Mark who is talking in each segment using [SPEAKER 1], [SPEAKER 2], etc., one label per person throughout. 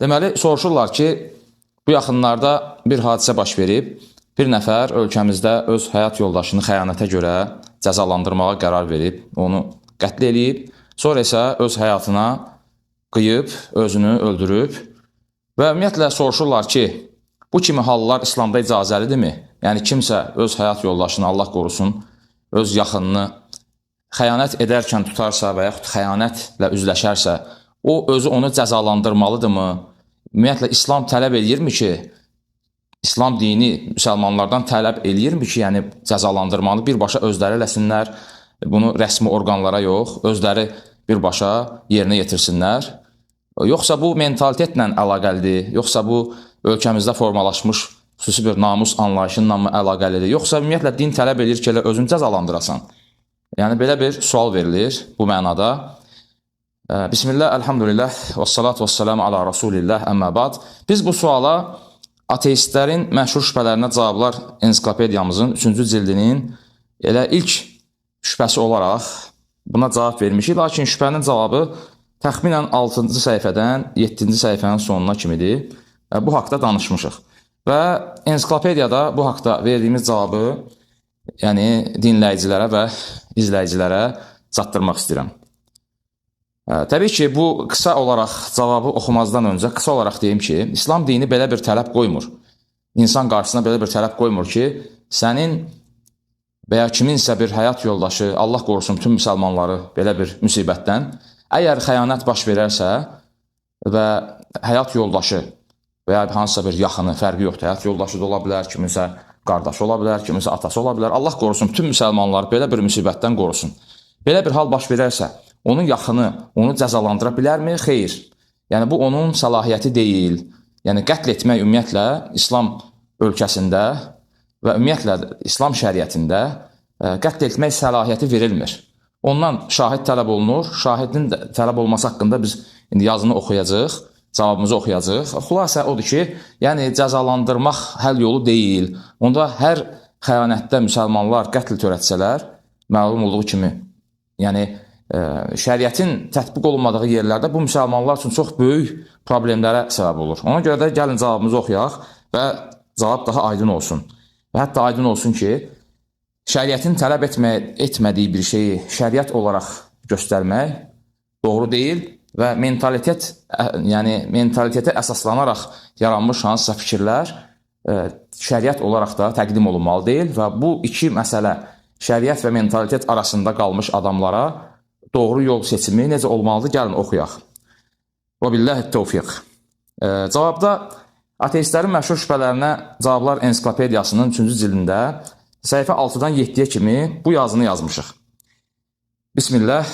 [SPEAKER 1] Deməli, soruşurlar ki, bu yaxınlarda bir hadisə baş verib, bir nəfər ölkəmizdə öz həyat yoldaşını xəyanətə görə cəzalandırmağa qərar verib, onu qətl eləyib, sonra isə öz həyatına qıyıb, özünü öldürüb və ümumiyyətlə soruşurlar ki, bu kimi hallar İslamda icazəlidirmi? Yəni kimsə öz həyat yoldaşını, Allah qorusun, öz yaxınını xəyanət edərkən tutarsa və yaxud xəyanətlə üzləşərsə, o özü onu cəzalandırmalıdırmı? Ümumiyyətlə İslam tələb eləyirmi ki, İslam dini müsəlmanlardan tələb eləyirmi ki, yəni cəzalandırmanı birbaşa özləri eləsinlər, bunu rəsmi orqanlara yox, özləri birbaşa yerinə yetirsinlər? Yoxsa bu mentalitetlə əlaqəlidir? Yoxsa bu ölkəmizdə formalaşmış xüsusi bir namus anlayışıyla mı əlaqəlidir? Yoxsa ümumiyyətlə din tələb eləyir ki, elə özünü cəzalandırasan? Yəni belə bir sual verilir bu mənada. Bismillah, elhamdülillah, və salatu və selamu ala rasulillah, əmmə ba'd. Biz bu suala ateistlərin məşhur şübhələrinə cavablar ensiklopediyamızın 3-cü cildinin elə ilk şübhəsi olaraq buna cavab vermişik. Lakin şübhənin cavabı təxminən 6-cı səhifədən 7-ci səhifənin sonuna kimidir. Bu haqda danışmışıq. Və ensiklopediyada bu haqda verdiyimiz cavabı, yəni dinləyicilərə və izləyicilərə çatdırmaq istəyirəm. Təbii ki, bu qısa olaraq cavabı oxumazdan öncə qısa olaraq deyim ki, İslam dini belə bir tələb qoymur. İnsan qarşısına belə bir tələb qoymur ki, sənin və ya kiminsə bir həyat yoldaşı, Allah qorusun bütün müsəlmanları belə bir müsibətdən, əgər xəyanət baş verərsə və həyat yoldaşı və ya hansısa bir yaxını, fərqi yoxdur, həyat yoldaşı da ola bilər, kiminsə qardaşı ola bilər, kiminsə atası ola bilər. Allah qorusun, bütün müsəlmanları belə bir müsibətdən qorusun. Belə bir hal baş verərsə, onun yaxını onu cəzalandıra bilərmi? Xeyr. Yəni bu onun səlahiyyəti deyil. Yəni qətl etmək ümumiyyətlə İslam ölkəsində və ümumiyyətlə İslam şəriətində qətl etmək səlahiyyəti verilmir. Ondan şahid tələb olunur. Şahidin tələb olması haqqında biz indi yazını oxuyacağıq, cavabımızı oxuyacağıq. Xülasə odur ki, yəni cəzalandırmaq həll yolu deyil. Onda hər xəyanətdə müsəlmanlar qətl törətsələr, məlum olduğu kimi, yəni şəriətin tətbiq olunmadığı yerlərdə bu müsəlmanlar üçün çox böyük problemlərə səbəb olur. Ona görə də gəlin cavabımızı oxuyaq və cavab daha aydın olsun. Və hətta aydın olsun ki, şəriətin tələb etmədiyi bir şeyi şəriət olaraq göstərmək doğru deyil və mentalitet, yəni mentalitetə əsaslanaraq yaranmış hansısa fikirlər şəriət olaraq da təqdim olunmalı deyil və bu iki məsələ, şəriət və mentalitet arasında qalmış adamlara doğru yol seçimi necə olmalıdır, gəlin oxuyaq. Və billahi tövfiq. Cavabda ateistlərin məşhur şübhələrinə cavablar ensiklopediyasının 3-cü cildində səhifə 6-dan 7-yə kimi bu yazını yazmışıq. Bismillah.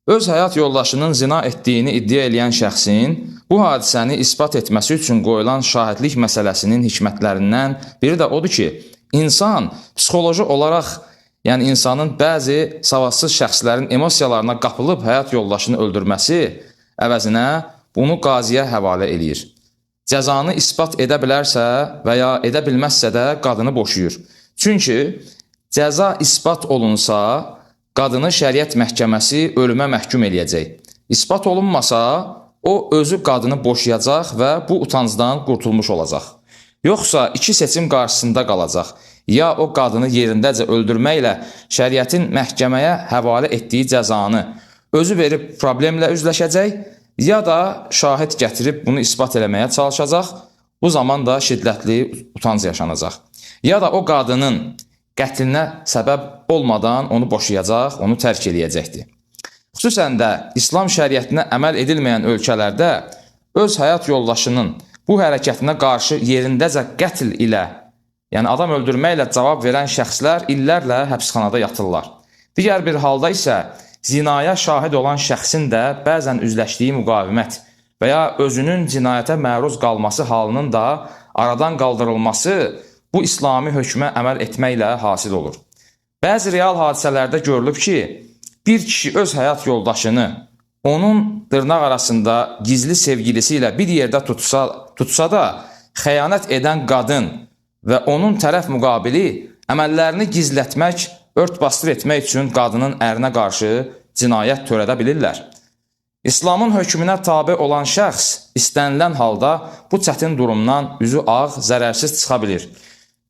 [SPEAKER 1] Öz həyat yoldaşının zina etdiyini iddia eləyən şəxsin bu hadisəni isbat etməsi üçün qoyulan şahidlik məsələsinin hikmətlərindən biri də odur ki, insan psixoloji olaraq, yəni insanın bəzi savadsız şəxslərin emosiyalarına qapılıb həyat yoldaşını öldürməsi əvəzinə bunu qaziyə həvalə eləyir. Cəzanı isbat edə bilərsə və ya edə bilməzsə də qadını boşuyur. Çünki cəza isbat olunsa, qadını şəriət məhkəməsi ölümə məhkum eləyəcək. İsbat olunmasa, o özü qadını boşayacaq və bu utancdan qurtulmuş olacaq. Yoxsa iki seçim qarşısında qalacaq. Ya o qadını yerindəcə öldürməklə şəriətin məhkəməyə həvalə etdiyi cəzanı özü verib problemlə üzləşəcək, ya da şahid gətirib bunu isbat eləməyə çalışacaq. Bu zaman da şiddətli utanc yaşanacaq. Ya da o qadının qətlinə səbəb olmadan onu boşayacaq, onu tərk eləyəcəkdir. Xüsusən də İslam şəriətinə əməl edilməyən ölkələrdə öz həyat yoldaşının bu hərəkətinə qarşı yerindəcə qətl ilə, yəni adam öldürməklə cavab verən şəxslər illərlə həbsxanada yatırlar. Digər bir halda isə zinaya şahid olan şəxsin də bəzən üzləşdiyi müqavimət və ya özünün cinayətə məruz qalması halının da aradan qaldırılması bu İslami hökmə əməl etməklə hasil olur. Bəzi real hadisələrdə görülüb ki, bir kişi öz həyat yoldaşını onun dırnaq arasında gizli sevgilisi ilə bir yerdə tutsa da, xəyanət edən qadın və onun tərəf müqabili əməllərini gizlətmək, ört-bastır etmək üçün qadının ərinə qarşı cinayət törədə bilirlər. İslamın hökmünə tabe olan şəxs istənilən halda bu çətin durumdan üzü ağ, zərərsiz çıxa bilir.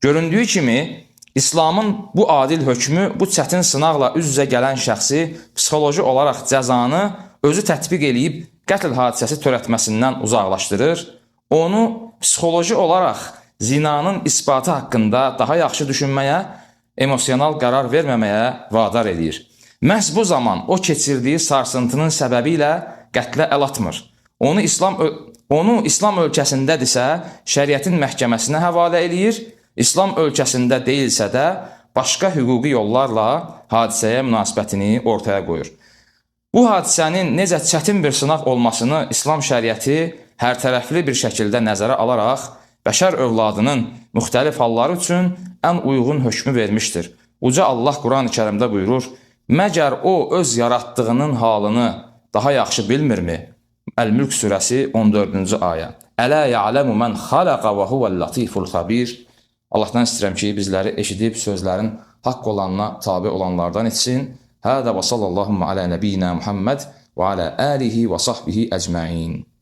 [SPEAKER 1] Göründüyü kimi, İslamın bu adil hökmü bu çətin sınaqla üz-üzə gələn şəxsi psixoloji olaraq cəzanı özü tətbiq eləyib qətl hadisəsi törətməsindən uzaqlaşdırır, onu psixoloji olaraq zinanın isbatı haqqında daha yaxşı düşünməyə, emosional qərar verməməyə vadar eləyir. Məhz bu zaman o keçirdiyi sarsıntının səbəbi ilə qətlə əl atmır. Onu İslam ölkəsindədirsə, şəriətin məhkəməsinə həvalə eləyir. İslam ölkəsində deyilsə də başqa hüquqi yollarla hadisəyə münasibətini ortaya qoyur. Bu hadisənin necə çətin bir sınaq olmasını İslam şəriəti hərtərəfli bir şəkildə nəzərə alaraq bəşər övladının müxtəlif halları üçün ən uyğun hökmü vermişdir. Uca Allah Quran-ı Kərimdə buyurur: "Məgər o öz yaratdığının halını daha yaxşı bilmirmi?" Əl-Mülk surəsi 14-cü ayə. Ələ ya'lemu men xalaqa və huvel-latiful xabir. Allahdan istəyirəm ki, bizləri eşidib sözlərin haqq olanına tabe olanlardan etsin. Hədə və sallallahu alə nəbiyyina Muhammed və alə alihi və sahbihi əcmain.